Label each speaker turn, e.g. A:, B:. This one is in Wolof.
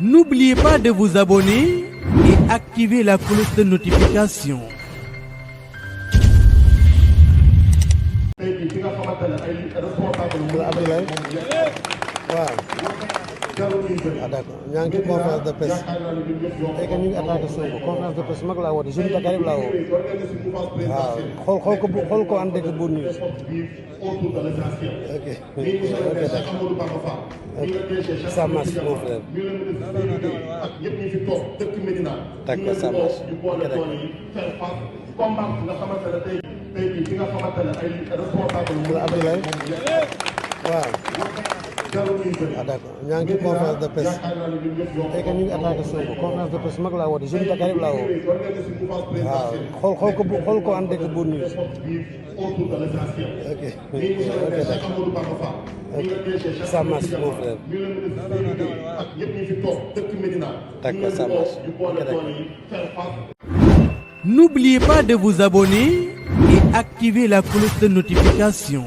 A: N'oubliez pas de vous abonner et activer la cloche de notification.
B: Ah d'accord ñaa ngi ci conférence de presse tey que ñu ngi attaqué Sonko conférence de presse mag laa woote jeune Dakar yëpp laa woo waaw xool ko ànd ak bu news ok ça marche mon frère d'accord ça marche ok d'accord Abdoulaye waaw ah d'accord ñaa ngi ci conférence de presse tey que ñu ngi attaqué Sonko conférence de presse mag laa woote jeune Dakar yëpp laa woo waaw xool ko ànd ak bu news ok ça marche mon frère d'accord ça marche ok d'accord.
A: N'oubliez pas de vous abonner et activer la cloche de notification.